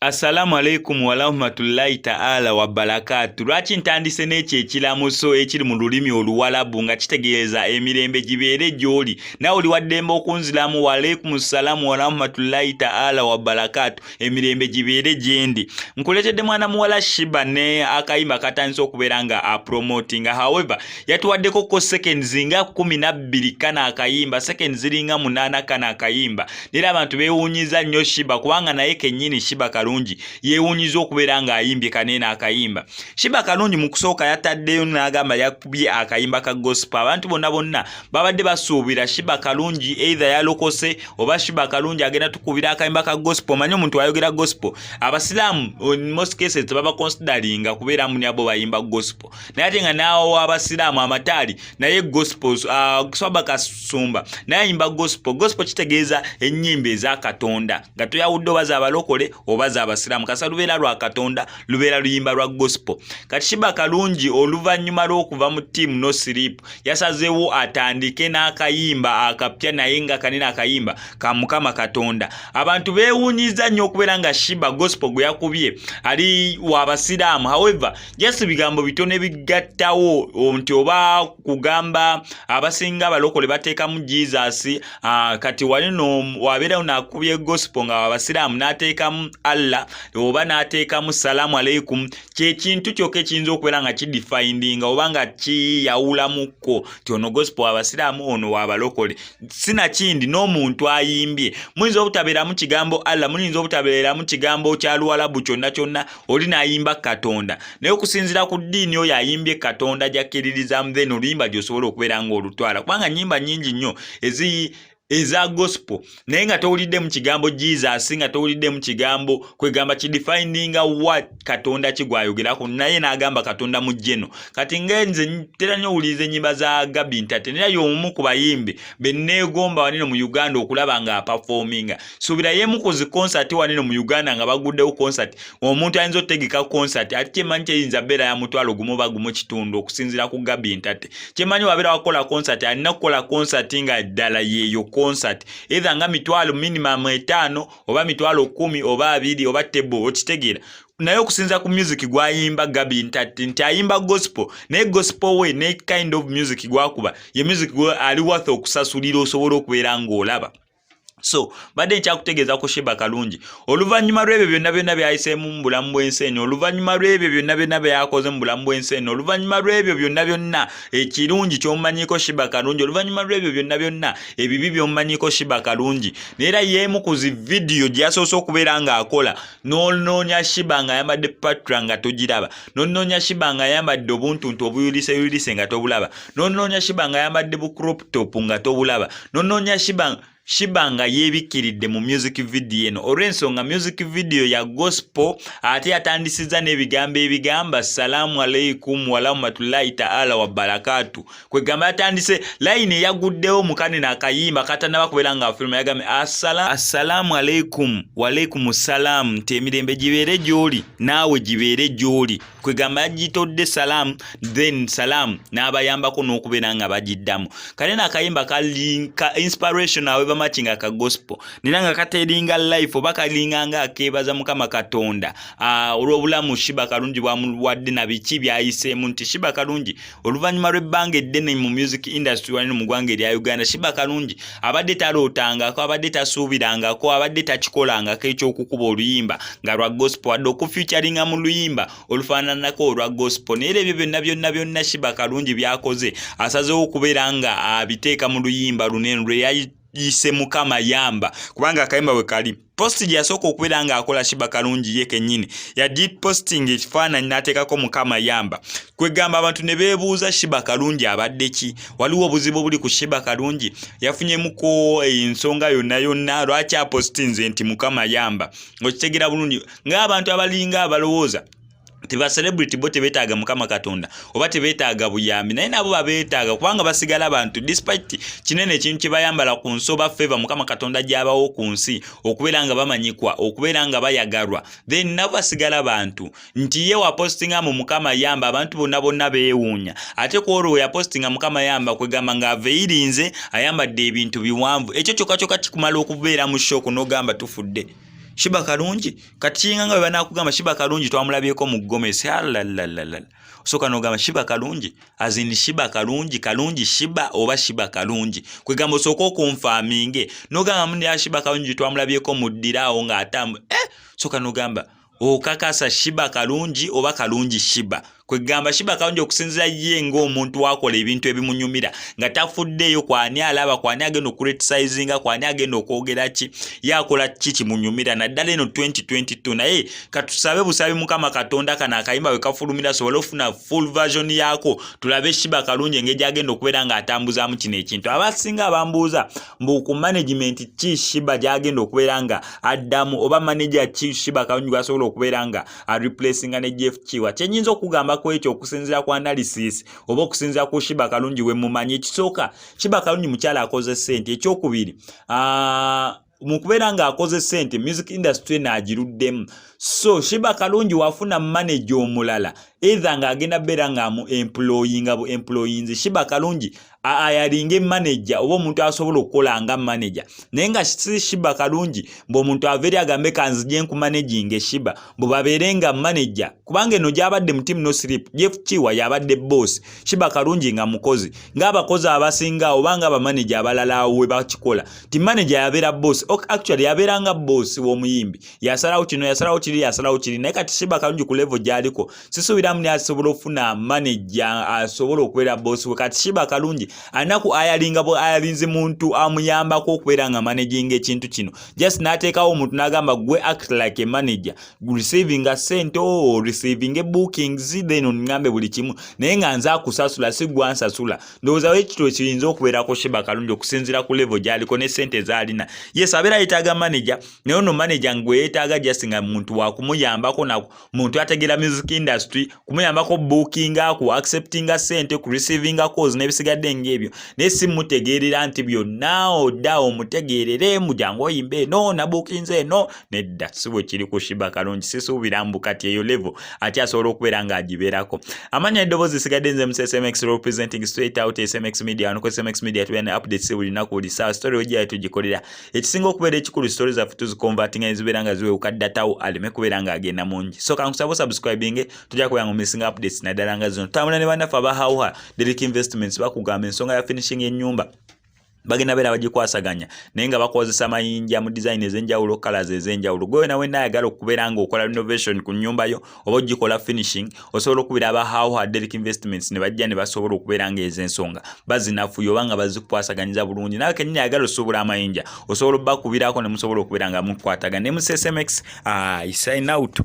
Assalamu alaikum warahmatullahi ta'ala wabarakatu. Lwaki ntandise n'ekyo ekiramuso ekiri mu lulimi Oluwalabu nga kitegeeza emirembe gibeere gy'oli, nawe oli waddembe okunziramu waalaikum ssalamu warahmatullahi ta'ala wabarakatu, emirembe gibeere gyendi. Nkuleetedde mwana muwala Sheebah ne akayimba katandise okubeera nga apromotinga. However, yatuwaddeko ko seconds nga 12 kana akayimba, seconds ziringa 8 kana akayimba. Era abantu beewuunyiza nnyo Sheebah, kubanga naye kennyini Sheebah Kalungi yeewuunyiza okubeera ng'ayimbye kaneeno akayimba. Sheebah Kalungi mu kusooka yataddeyo n'agamba yakubye akayimba ka gospel. Abantu bonna bonna babadde basuubira Sheebah Kalungi either yalokose oba Sheebah Kalungi agenda tukubira akayimba ka gospel. Omanyi omuntu ayogera gospel, abasiraamu in most cases tebaba consideringa kubeera muni abo bayimba gospel, naye ate nga naawo abasiraamu amataali naye gospel, Swaba Kasumba naye ayimba gospel. Gospel kitegeeza ennyimba eza Katonda nga toyawudde oba z'abalokole oba z'abasiraamu, kasa lubeera lwa Katonda, lubeera luyimba lwa gospel. Kati Sheebah Kalungi oluvannyuma lw'okuva mu team No Sleep yasazeewo atandike n'akayimba akapya, naye nga kanene akayimba ka Mukama Katonda. Abantu beewuunyiza nnyo okubeera nga Sheebah gospel gwe yakubye ali w'abasiraamu. However, just bigambo bitono ebigattawo nti oba kugamba abasinga abalokole bateekamu Jesus. Kati wali no wabeerawo nakubye gospel nga abasiraamu n'ateekamu Allah oba n'ateekamu salaamu aleikum, kyekintu kyokka ekiyinza okubeera nga kidefininga oba nga kiyawulamukko ti ono gospel abasiraamu, ono wabalokole. Sinakindi n'omuntu ayimbye muyinza obutabeeramu kigambo Allah, muyinza obutabeeramu kigambo kya Luwalabu kyonna kyonna, oli n'ayimba Katonda, naye okusinziira ku ddiini oyo ayimbye Katonda gy'akkiririzaamu, then oluyimba gy'osobola okubeera ng'olutwala, kubanga nnyimba nnyingi nnyo ezi eza gospel naye nga towuliddemu kigambo Jesus, nga towuliddemu kigambo kwegamba kidefininga wa Katonda ki gwayogerako, naye n'agamba Katonda mu jeno. Kati ngenze ntera nnyo owuliriza ennyimba za Gabie Ntate, naye y'omu ku bayimbi benneegomba wanino mu Uganda okulaba nga aperforminga. Suubira y'emu ku zi concert wanino mu Uganda nga baguddewo concert, omuntu ayinza otegeka concert ate kyemanyi kyeyinza beera ya 10,000 oba 1.5 okusinziira ku Gabie Ntate. Kyemanyi wabeera wakola concert, alina kukola concert nga ddala yeeyo concert, either nga mitwalo minimum 50 oba 10,000 oba 20 oba table, okitegeera? Naye okusinza ku music gwayimba Gabie Ntate nti ayimba gospel, naye gospel we ne kind of music gwakuba ye music ali worth okusasulira osobola okubeera ng'olaba. So badde nkyakutegeeza ku Sheebah Kalungi oluvannyuma lw'ebyo byonna byonna byayiseemu mu bulamu bw'ensi eno, oluvannyuma lw'ebyo byonna byonna byakoze mu bulamu bw'ensi eno, oluvannyuma lw'ebyo byonna byonna ekirungi ky'omumanyiiko Sheebah Kalungi, oluvannyuma lw'ebyo byonna byonna ebibi by'omumanyiiko Sheebah Kalungi, naye era y'emu ku zi vidiyo gye yasoose okubeera ng'akola, n'onoonya Sheebah ng'ayambadde patra nga togiraba, n'onoonya Sheebah ng'ayambadde obuntuntu obuyuliseyulise nga tobulaba, n'onoonya Sheebah ng'ayambadde bu crop top nga tobulaba, n'onoonya Sheebah nga yeebikkiridde mu music video eno, olw'ensonga music video ya gospel ate yatandisizza n'ebigambo ebigamba salaamu aleikum warahmatullahi ta'ala wabarakatu. Kwegamba yatandise layini eyaguddewo mu kanene akayimba katanaba kubeera nga afuluma, yagambye assalaamu aleikum waalaikum salaamu, nti emirembe gibeere gy'oli naawe gibeere gy'oli. Kwegamba yagitodde salaamu, then salaamu n'abayambako n'okubeera nga bagiddamu. Kanene akayimba kali ka inspiration, however much nga ka gospel, nera nga kateringa life oba kalinga nga akeebaza Mukama Katonda olw'obulamu Sheebah Kalungi bwamuwadde na biki byayiseemu, nti Sheebah Kalungi oluvannyuma lw'ebbanga eddene mu music industry waneno mu ggwanga erya Uganda, Sheebah Kalungi abadde talootangako, abadde tasuubirangako, abadde takikolangako ekyokukuba oluyimba nga lwa gospel, wadde okufeaturinga mu luyimba olufaananako olwa gospel. Naye era ebyo byonna byonna byonna Sheebah Kalungi byakoze, asazeewo okubeera nga abiteeka mu luyimba lunene lwe yayise Mukama Yamba, kubanga akayimba bwe kali post gye yasooka okubeera ng'akola Sheebah Kalungi ye kennyini yagipostinga ekifaananyi n'ateekako Mukama Yamba. Kwegamba abantu ne beebuuza, Sheebah Kalungi abadde ki? Waliwo obuzibu obuli ku Sheebah Kalungi? Yafunyemuko ensonga yonna yonna? Lwaki apostinze nti Mukama Yamba? Okitegeera bulungi ng'abantu abalinga abalowooza nti ba celebrity bo tebeetaaga Mukama Katonda oba tebeetaaga buyambi, naye nabo babeetaaga, kubanga basigala bantu despite kinene ekintu kye bayambala ku nsi oba favor Mukama Katonda gy'abawo ku nsi okubeera nga bamanyikwa, okubeera nga bayagalwa, then nabo basigala bantu. Nti ye wapostinga mu Mukama Yamba, abantu bonna bonna beewuunya. Ate ku olwo we yapostinga Mukama Yamba, kwegamba ng'aveirinze, ayambadde ebintu biwanvu, ekyo kyokka kyokka kikumala okubeera mu shock n'ogamba tufudde. Sheebah Kalungi kati kiyinga nga bwe banakugamba Sheebah Kalungi twamulabyeko mu gomesi, alalalala, osooka n'ogamba Sheebah Kalungi as in Sheebah Kalungi, Kalungi Sheebah oba Sheebah Kalungi? Kwegamba osooka oconfirminge n'ogamba mundi Sheebah Kalungi twamulabyeko mu ddira awo ng'atambu, sooka n'ogamba okakasa Sheebah Kalungi oba Kalungi Sheebah. Kwegamba Sheebah Kalungi okusinziira ye ng'omuntu wakola ebintu ebimunyumira nga tafuddeeyo kwani alaba, kwani agenda okucriticizinga, kwani agenda okwogera ki, ye akola ki kimunyumira, naddala eno 2022. Naye katusabe busabi Mukama Katonda kano akayimba bwe kafulumira asobole ofuna full version yaako, tulabe Sheebah Kalungi engeri gyagenda okubeera ng'atambuzaamu kino ekintu. Abasinga abambuuza mbu ku management ki Sheebah gyagenda okubeera nga addamu, oba manager ki Sheebah Kalungi gwasobola okubeera nga areplacinga ne Jeff Kiwa, kyenyinza okugambako ekyo okusinziira ku analysis oba okusinziira ku Sheebah Kalungi we mumanyi, ekisooka, Sheebah Kalungi mukyala akoze ssente. Ekyokubiri, mu kubeera ng'akoze ssente, music industry n'agiruddemu. So Sheebah Kalungi wafuna manager omulala, either ng'agenda beera ng'amu employinga bu employinzi, Sheebah Kalungi ayalinga manager oba omuntu asobola okukola nga manager. Naye nga si Sheebah Kalungi mbu omuntu ava eri agambe kanzije nkumanaginga Sheebah, mbu babeere nga manager, kubanga eno gy'abadde mu Team No Sleep, Jeff Kiwa yabadde boss, Sheebah Kalungi nga mukozi, ng'abakozi abasinga oba nga bamanager abalala we bakikola ti manager yabeera boss. Actually yabeera nga boss w'omuyimbi, yasalawo kino, yasalawo kiri, yasalawo kiri. Naye kati Sheebah Kalungi ku level gy'aliko sisuubiramu naye asobola okufuna manager asobola okubeera boss we. Kati Sheebah Kalungi alina ku ayalinga ayalinze muntu amuyambako okubeera nga managing ekintu kino, just n'ateekawo omuntu n'agamba, "Gwe act like a manager, receiving a sente o receiving a bookings, then ongambe buli kimu, naye nga nze akusasula, si gwe ansasula." Ndowooza ekito kiyinza okubeerako Sheebah Kalungi okusinziira ku level gy'aliko ne sente z'alina. Yes, abeera yeetaaga manager, naye ono manager ngwe yeetaaga just nga muntu wakumuyambako, na muntu ategeera music industry, kumuyambako bookinga, ku acceptinga sente, ku receivinga calls n'ebisigadde ng'ebyo, naye si mutegeerera nti byonna odda omutegeerere mujangu oyimba eno nabookinze eno. Nedda, si bwe kiri ku Sheebah Kalungi. Sisuubira mbu kati eyo level ate asobola okubeera ng'agibeerako. Amanya eddoboozi sigadde nze Musa SMX, representing straight out SMX Media. Wano ku SMX Media tubeera ne updates buli lunaku, buli ssaawa. Story wejjayo tugikolera. Ekisinga okubeera ekikulu, story zaffe tuziconvertinga nezibeera nga ziwewuka, datawo aleme kubeera ng'agenda mungi. So kankusaba osubscribinge, tujja kubeera nga omissinga updates naddala nga zino. Tutambula ne bannaffe aba Hauha Derek Investments, bakugamba ensonga ya finishing y'ennyumba bagenda beera bagikwasaganya, naye nga bakozesa mayinja mu design ez'enjawulo, colors ez'enjawulo. Gwe wena wenna ayagala okubeera nga okola renovation ku nnyumba yo oba ogikola finishing, osobola okubira aba Hauha Derek Investments ne bajja ne basobola okubeera nga ez'ensonga bazinafuye oba nga bazikwasaganyiza bulungi. Nawe kennyini ayagala osuubula amayinja, osobola obbakubirako ne musobola okubeera nga mukwatagana ne mu SMX. I sign out.